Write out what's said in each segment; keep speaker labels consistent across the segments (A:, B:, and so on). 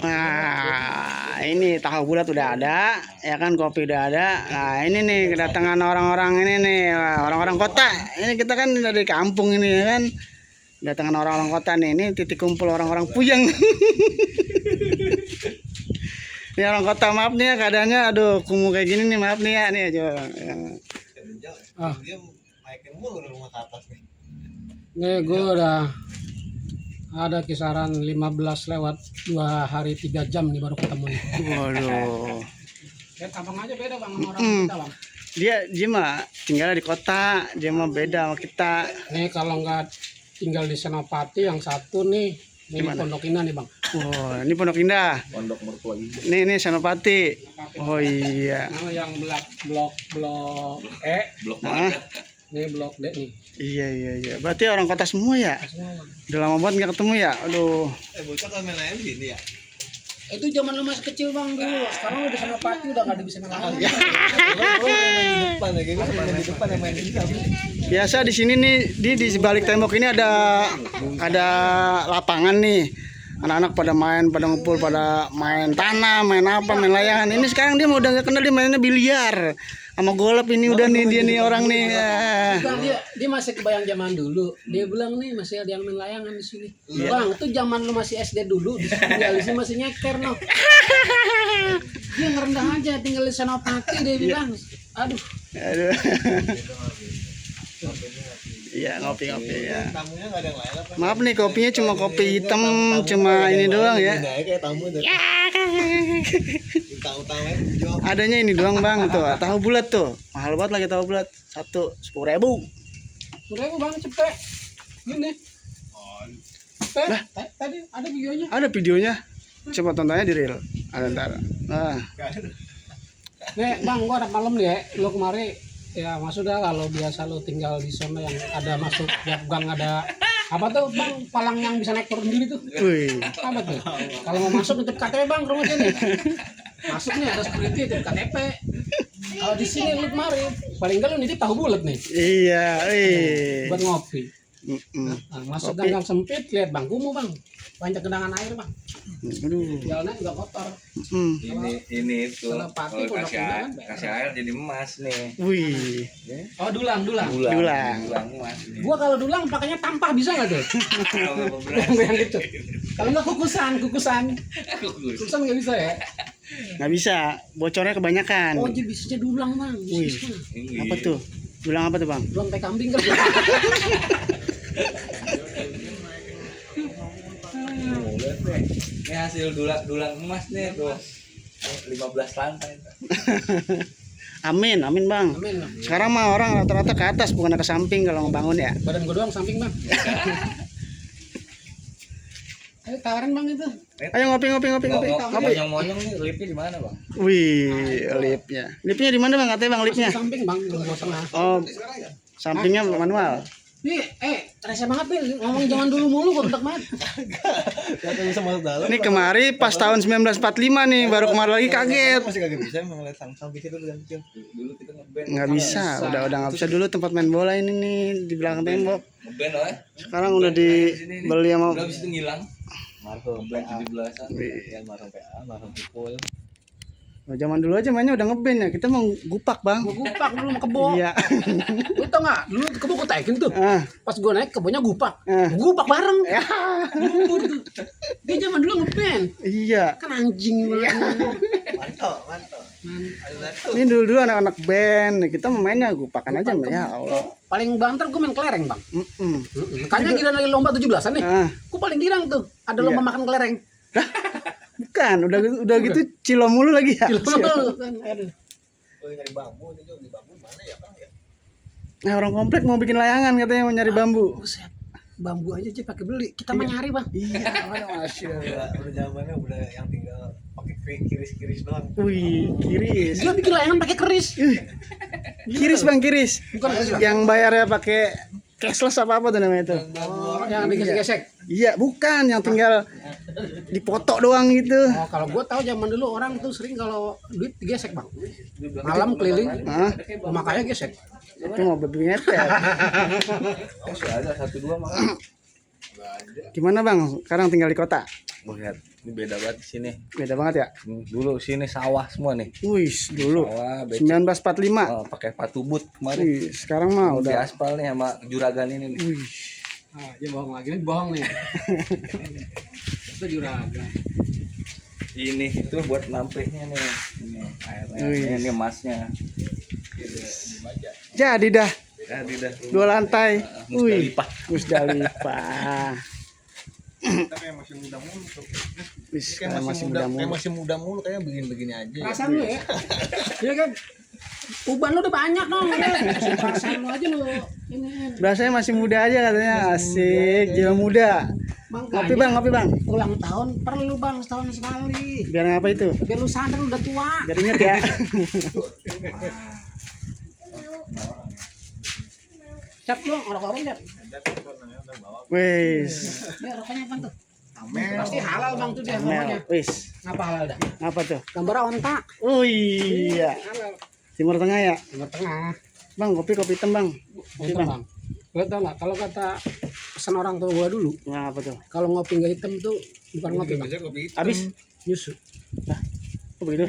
A: Nah, ini tahu bulat udah ada, ya kan, kopi udah ada. Nah, ini nih kedatangan orang-orang ini nih, orang-orang kota. Ini kita kan dari kampung ini, ya kan. Kedatangan orang-orang kota nih, ini titik kumpul orang-orang puyeng. Ini orang kota, maaf nih ya keadaannya, aduh, kumuh kayak gini nih, maaf nih ya, nih coba.
B: Nih gue udah ada kisaran 15 lewat 2 hari 3 jam nih baru ketemu nih.
A: Waduh.
B: Ya tampang aja beda bang sama orang kita bang.
A: Dia mah tinggal di kota, dia mah beda sama kita.
B: Nih kalau nggak tinggal di Senopati yang satu nih, ini Pondok Indah nih bang.
A: Oh, ini Pondok Indah.
C: Pondok mertua ini.
A: Ini Senopati. Oh iya.
B: Nah, yang blok E,
C: Blok
A: Nah,
B: ini blok D nih.
A: iya. Berarti orang kota semua ya?
B: Semua bang.
A: Udah lama banget nggak ketemu ya? Aduh.
C: Bocah kan main ayam sini ya.
B: Itu zaman lu masih kecil bang dulu. Sekarang udah di Senopati udah nggak ada bisa main lagi.
C: Depan lagi kan main di depan yang main di samping.
A: Biasa di sini nih, di sebalik tembok ini ada lapangan nih. Anak-anak pada main, pada ngumpul, pada main tanah, main apa, main layangan. Ini sekarang dia mau udah nggak kenal, dia mainnya biliar sama golf. Ini udah nih dia nih orang nih.
B: Bang, dia masih kebayang zaman dulu. Dia bilang nih masih ada yang main layangan di sini. Bang, itu zaman lu masih SD dulu di sini masih nyeker no. Dia ngerendah aja tinggal di Senopati dia bilang. Aduh.
A: Aduh. Iya, ngopi-ngopi ya.
C: Tamunya enggak ada yang lain apa?
A: Maaf nih, kopinya cuma kopi hitam, cuma ini doang ya.
C: Kayak tamu tuh. Utang-utangnya jual.
A: Adanya ini doang bang, tuh tahu bulat tuh, mahal banget lagi tahu bulat, satu 10.000.
B: Udah bang cepet. Gini. Cepet. Tadi ada videonya.
A: Ada videonya, coba tontonnya di reel. Ada ntar. Nah,
B: Nih bang, gua ada malam nih ya. Lu kemari ya maksudnya kalau biasa lu tinggal di sana yang ada masuk tiap gang ada apa tuh bang palang yang bisa naik turun diri tuh.
A: wih,
B: Apa tuh? Kalau mau masuk tutup KTP bang rumah sini. Masuk nih ada security tutup KTP. Kalau di sini lu kemari paling enggak lu nitip tahu bulat nih
A: iya,
B: buat ngopi.
A: Mm-mm.
B: Nah, masuk
A: Kopi.
B: gang sempit lihat bang kumuh bang banyak genangan air bang
A: Aduh.
B: jalannya juga kotor.
C: Ini tuh
B: Senopati,
C: kalau
B: Pondok Indah kan
C: kasih air jadi emas nih.
A: Wih,
B: Oh dulang
A: Dulang.
C: Dulang emas nih.
B: gua kalau dulang pakainya tampah bisa nggak tuh yang gitu kalau nggak kukusan nggak bisa ya.
A: nggak bisa, bocornya kebanyakan.
B: Oh jadi bisanya dulang bang.
A: Wih, apa tuh? Dulang apa tuh bang?
B: Dulang teh kambing kan.
C: Ini hasil dulang emas nih tuh. 15 lantai.
A: Amin, amin bang.
B: Amin bang.
A: Sekarang mah orang rata-rata ke atas bukan ke samping kalau ngebangun ya.
B: Badan gua doang samping bang. Ayo tawaran bang itu.
A: Ayo ngopi.
C: Monyong-monyong nih lipnya di mana, Bang?
A: Wih, lipnya. Lipnya di mana bang? Katanya bang lipnya.
B: Samping bang, gua tengah.
A: Oh, sampingnya manual.
B: Nih, rese banget nih ngomong zaman dulu mulu kok bentak banget.
C: Kata bisa masuk dalam.
A: Ini kemari pas tahun 1945 nih, baru kemari lagi kaget.
C: Masih kagak bisa ngeliat samping itu udah kecil. Dulu kita ngeband.
A: Nggak bisa, udah nggak bisa. Dulu tempat main bola ini nih di belakang tembok.
C: Ngeband lah.
A: Sekarang udah dibeli sama.
C: Udah habis itu ngilang. Marhum PA 17-an. Ya marhum PA, marhum Pukul.
A: Oh, zaman dulu aja mainnya udah ngeband ya. Kita mau gupak bang.
B: Gua gupak dulu mau kebo.
A: Iya.
B: Lu tau gak? Dulu kebo gua taikin tuh.
A: Ah,
B: Pas gua naik kebonya gupak.
A: ah.
B: Gupak bareng.
A: Ya.
B: Gugur tuh. Dia zaman dulu ngeband.
A: Iya.
B: Kan anjing banget.
C: Mantap.
A: Ini dulu anak-anak band. Kita mainnya gupakan aja ya Allah.
B: Paling banter gua main kelereng bang. Makanya kira lagi lomba 17-an nih.
A: Ah,
B: Gua paling girang tuh. Ada lomba makan kelereng.
A: bukan, udah gitu cilo mulu lagi ya.
B: Aduh.
C: Oh, nyari bambu, ini di bambu mana ya, Bang ya?
A: Nah, orang komplek mau bikin layangan katanya mau nyari bambu.
B: Buset. Bambu aja sih pakai beli. Kita mah nyari bang.
A: Iya, masya Allah.
C: Udah zamannya udah yang tinggal pakai kiris-kiris doang.
A: Wih, kiris.
B: Dia bikin layangan pakai keris.
A: Kiris bang, kiris.
B: Bukan keris bang.
A: Yang bayarnya pakai cashless apa tuh namanya itu?
B: Oh, yang digesek-gesek.
A: Iya, bukan yang tinggal dipoto doang gitu.
B: Oh, kalau gua tahu zaman dulu orang tuh sering kalau duit digesek bang. Malam keliling.
A: Hah?
B: Makanya gesek.
A: Itu mau babi ngepet.
C: Oh, sudah ada 1-2 malah.
A: Gimana bang? Sekarang tinggal di kota.
C: Lihat, ini beda banget di sini.
A: Beda banget ya.
C: Dulu sini sawah semua nih.
A: Wih, dulu
C: Sawah,
A: 1945.
C: pakai patubut kemarin.
A: Wih, sekarang mah
C: Di
A: udah.
C: aspal nih sama juragan ini nih.
A: Wih,
B: Ah, dia bohong lagi, ini bohong nih. Itu juragan.
C: Ini itu buat nampehnya nih. Ini airnya,
A: Wih.
C: ini emasnya.
A: jadi dah
C: Jadi dah.
A: 2 lantai. Wih,
C: Musdalifah.
A: Musdalifah.
C: Kayak masih muda mulu tuh.
A: Wih, sekarang masih muda mulu.
C: Kayak masih muda mulu kayaknya begini-begini aja.
B: Perasaan lu ya. Iya kan? Uban lu udah banyak dong. Udah. Perasaan lu aja lu. Ini.
A: Rasanya masih muda aja katanya. Asik, jiwa muda. Ngopi bang, ngopi bang.
B: Ulang tahun perlu bang setahun sekali.
A: Biar ngapa itu?
B: Biar lu sadar lu udah tua.
A: Biar inget ya.
B: Cap lu orang-orang cap.
A: Wis,
B: Ya rokoknya apa tuh? Pasti halal bang tuh dia ngomongnya.
A: wis.
B: Ngapa halal dah?
A: Apa tuh?
B: Gambar ontak.
A: Oh iya.
B: Halal.
A: Timur Tengah ya.
B: Timur Tengah.
A: Bang, kopi hitam bang. Kopi
B: Itu
A: bang.
B: bang. Lo tau nggak kalau kata pesan orang tua gua dulu,
A: Nah, apa tuh?
B: kalau ngopi nggak hitam tuh bukan ngopi bang.
A: Habis.
B: Susu.
A: Oh begitu.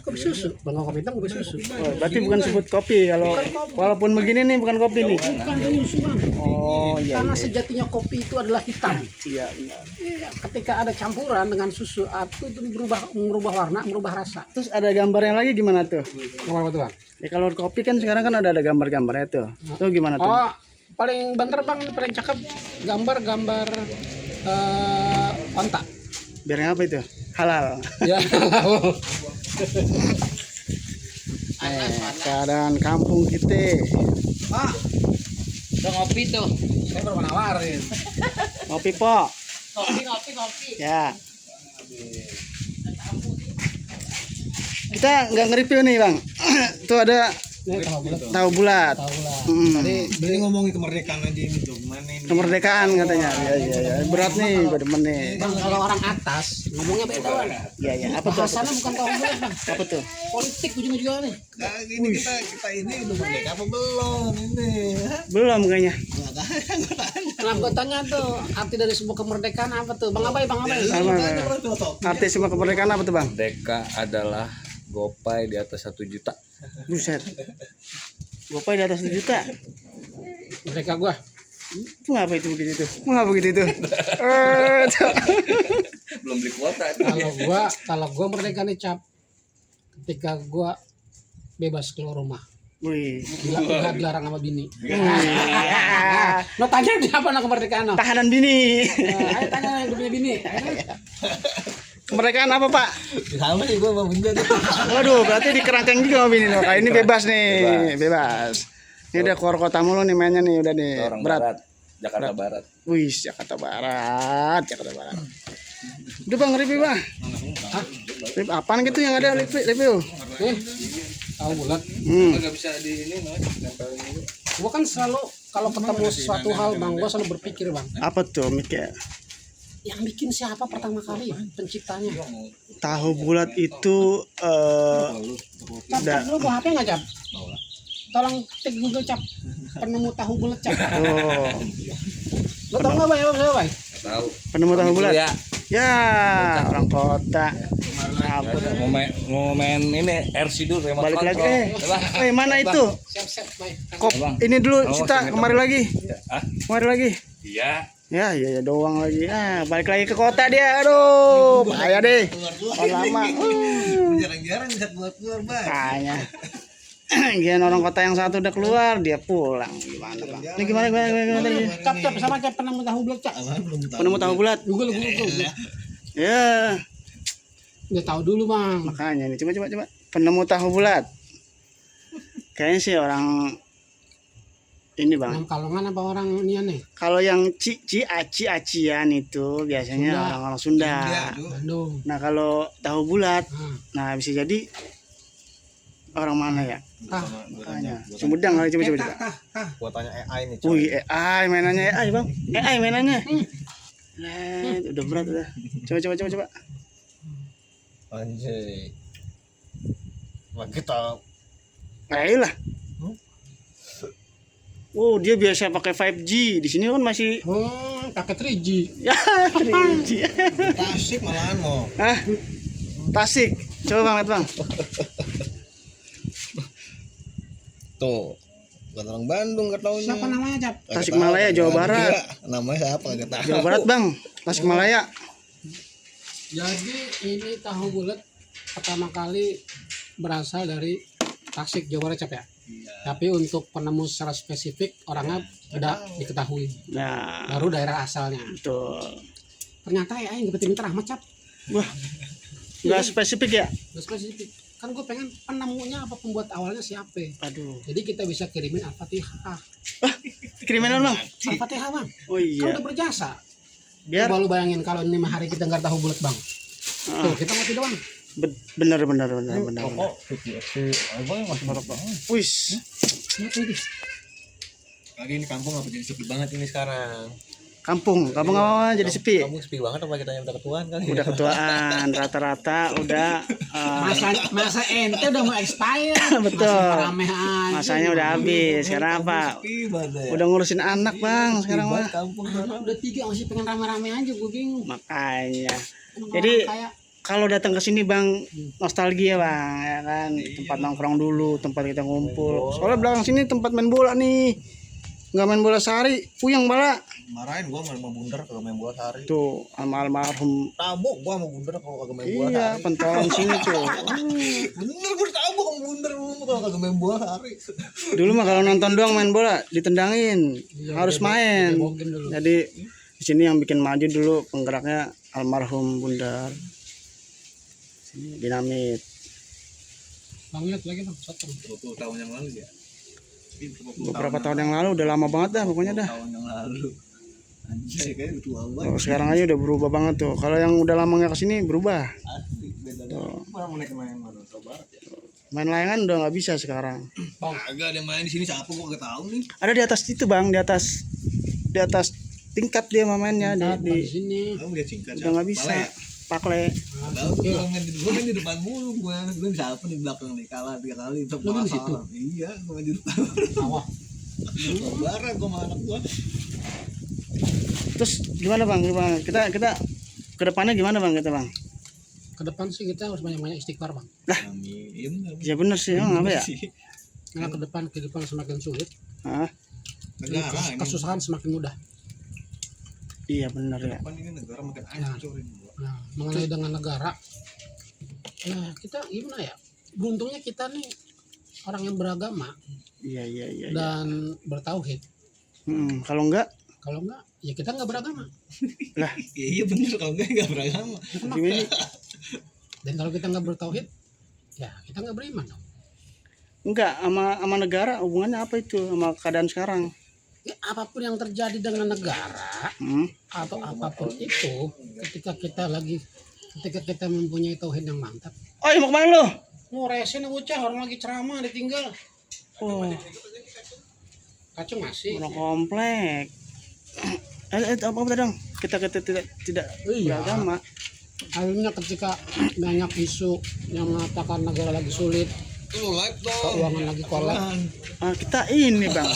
B: Kopi susu. Bang kopi hitam kopi susu.
A: Oh, berarti bukan sebut kopi kalau walaupun begini nih bukan kopi nih.
B: Bukan susu bang.
A: Oh iya.
B: Karena sejatinya kopi itu adalah hitam.
A: Iya, iya.
B: Iya, ketika ada campuran dengan susu itu merubah warna, merubah rasa.
A: Terus ada gambarnya lagi gimana tuh?
B: Apa tuh bang?
A: Ya kalau kopi kan sekarang kan ada gambar-gambarnya tuh. Tuh gimana tuh?
B: Oh, paling banter bang, paling cakep gambar ontak.
A: Biar ngapa itu? Halal.
B: Ya.
A: Keadaan kampung kita.
B: Pak, udah ngopi tuh. Saya baru nawarin.
A: Ngopi po.
B: Ngopi.
A: Ya. Kita nggak nge-review nih bang. Tuh ada
B: Ini tahu bulat.
A: tahu bulat.
B: Tahu lah.
A: Tadi
C: Beli ngomongin kemerdekaan aja ini tuh gimana ini?
A: kemerdekaan katanya. Iya iya iya. Berat nih, gue demen nih.
B: Bang, kalau orang atas ngomongnya beda bang.
A: Iya iya. Apa tuh?
B: Bahasannya bukan tahu bulat bang.
A: Apa tuh?
B: Politik ujung-ujungnya nih.
C: Nah, gini kita ini udah merdeka apa belum ini?
A: Belum kayaknya.
B: Nah, gue tanya tuh arti dari sebuah kemerdekaan apa tuh? Bang Abai, Bang Abai.
A: Arti semua kemerdekaan apa tuh bang?
C: Merdeka adalah gopay di atas 1 juta.
A: Buset. Gopay di atas 1 juta.
B: Mereka gua.
A: Mengapa itu begitu tuh? Mengapa begitu tuh?
C: Belum beli kuota.
B: Kalau gua merdeka nih cap. Ketika gua bebas keluar rumah.
A: Wih.
B: Nggak dilarang sama bini.
A: Ya.
B: Lo tanya dia apa nak kemerdekaan lo?
A: Tahanan bini.
B: Ayo tanya yang punya bini.
A: Kemerdekaan apa pak?
C: Sama sih gua Bang Bunda tuh.
A: Waduh, berarti di kerangkeng juga sama bini loh. Kali ini bebas nih, bebas. Ini udah keluar kota mulu nih mainnya nih, udah nih.
C: Orang
A: Berat.
C: barat, Jakarta Barat.
A: Wih, Jakarta Barat, Jakarta Barat. Udah bang, review bang. Review apaan gitu yang ada review?
B: Tahu bulat.
C: Enggak bisa di ini nempelin dulu.
B: Gua kan selalu kalau ketemu sesuatu hal bang, gua selalu berpikir bang.
A: Apa tuh mikir?
B: Yang bikin siapa pertama kali penciptanya?
A: Tahu bulat itu
B: Cap, lu bawa HP nggak cap? Tolong ketik Google cap. Penemu tahu bulat cap.
A: oh,
B: Lo tau nggak bay? Apa bay?
C: Tahu.
A: penemu tahu bulat.
C: Ya,
A: Ya, orang kota. Apa?
C: mau main ini RC dulu remote
A: Balik lagi.
C: control.
A: Mana itu?
B: Siap bay.
A: Kop,
C: Bang.
A: ini dulu
C: Oh,
A: Cita,
C: sini
A: kemari
C: temen.
A: lagi.
C: Hah?
A: Kemari lagi.
C: Iya.
A: Ya, iya doang lagi. Ah, balik lagi ke kota dia. Aduh, bahaya deh. Lama.
C: Jarang-jarang bisa keluar Bang.
A: Kayaknya. Gian orang kota yang satu udah keluar, dia pulang. Gimana, Bang? Ini gimana tadi?
B: Cap sama cap penemu tahu bulat cap.
A: Penemu tahu bulat.
B: Google.
A: Ya,
B: Udah tahu dulu bang.
A: makanya nih coba. Penemu tahu bulat. Kayaknya sih orang ini, Bang.
B: Orang Kalongan apa orang ini nih?
A: Kalau yang acian itu biasanya
B: Sunda.
A: orang-orang Sunda.
B: Bandung.
A: Nah, kalau tahu bulat,
B: Nah,
A: nah bisa jadi orang mana ya?
B: ah,
A: Makanya Sumedang kali, coba.
C: Gua tanya AI nih.
A: Wih, AI mainannya AI, Bang. AI mainannya. Udah berat udah. Coba.
C: Anjay. Wah, kita
A: AI lah. Oh, dia biasa pakai 5G. Di sini kan masih
B: Pakai 3G.
A: ya 3G.
C: Tasik malahan mau.
A: Hah? Tasik. Coba Bang, lihat Bang.
C: Tuh. Bukan orang Bandung gak taunya.
B: Siapa namanya, Cap?
A: Tasikmalaya, Jawa Barat.
C: Namanya siapa gak tahu.
A: Jawa Barat, Bang. Tasikmalaya.
B: Jadi ini tahu bulat pertama kali berasal dari Tasik, Jawa Barat, Cap ya. Tapi untuk penemu secara spesifik orangnya tidak diketahui.
A: Nah,
B: Baru daerah asalnya.
A: betul.
B: Ternyata ya yang dapetin Rahmat, Cap.
A: Wah, nggak spesifik ya?
B: Nggak spesifik. Kan gue pengen penemunya apa pembuat awalnya siapa.
A: Aduh.
B: Jadi kita bisa kirimin Al-Fatihah.
A: Kirimin Bang.
B: Al-Fatihah, Bang.
A: Oh
B: Kan
A: iya.
B: udah berjasa.
A: Biar
B: Coba lu bayangin kalau 5 hari kita nggak tahu bulat, Bang.
A: Ah.
B: Tuh, kita mati doang.
A: bener.
C: Abang masih marah banget.
A: Wis.
B: Mati.
C: Lagi ini kampung apa jadi sepi banget ini sekarang.
A: Kampung apa jadi sepi?
C: Kamu sepi banget apa kita yang udah ketuaan kali.
A: Udah ketuaan, rata-rata udah
B: Masa ente udah mau expire.
A: Betul.
B: Masih rame aja.
A: masanya udah habis. Sekarang apa?
C: Sepi banget.
A: Udah ngurusin anak Bang sekarang mah.
C: Kampung
B: Anak udah 3 masih pengen rame-rame aja, gue bingung.
A: Makanya.
B: Emang
A: Jadi
B: orang kayak
A: kalau datang ke sini Bang nostalgia Bang, ya kan tempat nongkrong dulu, tempat kita ngumpul. Soalnya belakang sini tempat main bola nih. Nggak main bola sehari, puyeng bala.
C: marahin gua sama bundar kalau main bola sehari.
A: Tuh sama almarhum.
C: Tabok gua sama bundar kalau kagak main bola
A: Iya,
C: sehari.
A: pentolan sini cuy.
C: Bener gua tabok sama bundar kalau kagak main bola sehari.
A: Dulu mah kalau nonton doang main bola ditendangin, harus main.
B: dibogokin dulu.
A: Jadi di sini yang bikin maju dulu penggeraknya almarhum Bundar. Sini, Dinamit.
B: Bang lihat lagi, Bang. Satu.
C: 20 tahun yang lalu ya.
A: Beberapa tahun yang lalu udah lama banget dah pokoknya dah.
C: Tahun yang lalu. Anjay kayaknya tua banget.
A: Oh, sekarang aja udah berubah banget tuh. Kalau yang udah lama nggak kesini berubah.
C: Asli beda. Mana mau naik main mana? Jawa Barat ya.
A: Main layangan udah nggak bisa sekarang.
C: Agak ada yang main di sini siapa gua kagak tahu nih.
A: Ada di atas itu Bang, di atas tingkat dia mainnya
B: Di
A: di
B: sini.
C: Kamu lihat singkat.
A: udah nggak bisa. Pakle.
C: Tahu gua main di depan mulu gua. Gua siapa di belakang nih kalah 3 kali untuk
B: Lu main di situ?
C: Iya, gua main di depan.
B: Awah.
C: Jawa Barat gua sama anak gua.
A: Terus gimana Bang? Gimana? Kita ke depannya gimana Bang kita Bang?
B: Ke depan sih kita harus banyak-banyak istighfar, Bang.
C: Amin.
A: Ya bener sih, emang apa ya?
B: Karena ke depan kehidupan semakin sulit,
A: Hah?
C: Negara ini.
B: kesusahan semakin mudah.
A: Iya bener ya.
C: Depan ini negara makin hancur ini.
B: Nah, mengenai dengan negara, ya kita gimana ya? Beruntungnya kita nih orang yang beragama
A: Iya.
B: dan bertauhid.
A: Kalau enggak,
B: Kalau enggak, ya kita enggak beragama.
A: lah
C: Iya bener kalau enggak beragama.
A: gimana?
B: Dan kalau kita enggak bertauhid, ya kita enggak beriman dong.
A: Enggak, sama negara hubungannya apa itu sama keadaan sekarang?
B: Ya, apapun yang terjadi dengan negara atau apapun itu, ketika kita mempunyai tauhid yang mantap.
A: Oh, mau kemana lo?
B: Nguresin bocah, orang lagi ceramah ditinggal.
A: Oh,
B: Kacau masih.
A: orang komplek. Apa dong? Kita tidak
B: Iya.
A: beragama.
B: Akhirnya ketika banyak isu yang mengatakan negara lagi sulit,
C: Lu live dong.
B: keuangan lagi kolap.
A: Kita ini Bang.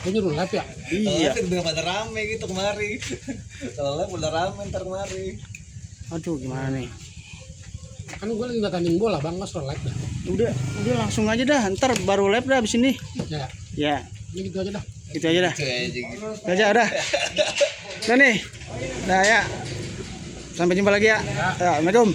B: Lu nyuruh live ya?
A: Iya.
C: Tapi udah pada rame gitu kemari. Kalau live udah rame ntar kemari.
A: Aduh, gimana nih?
B: Kan gue lagi nggak tanding bola, Bang, nggak live dah.
A: Udah langsung aja dah. Ntar baru live dah abis ini.
B: Ya,
A: Ya,
B: ini gitu aja dah.
A: gitu aja dah.
C: Itu aja gitu.
A: Gitu aja udah. Udah nih. Nah ya. Sampai jumpa lagi ya. Ya, Assalamualaikum.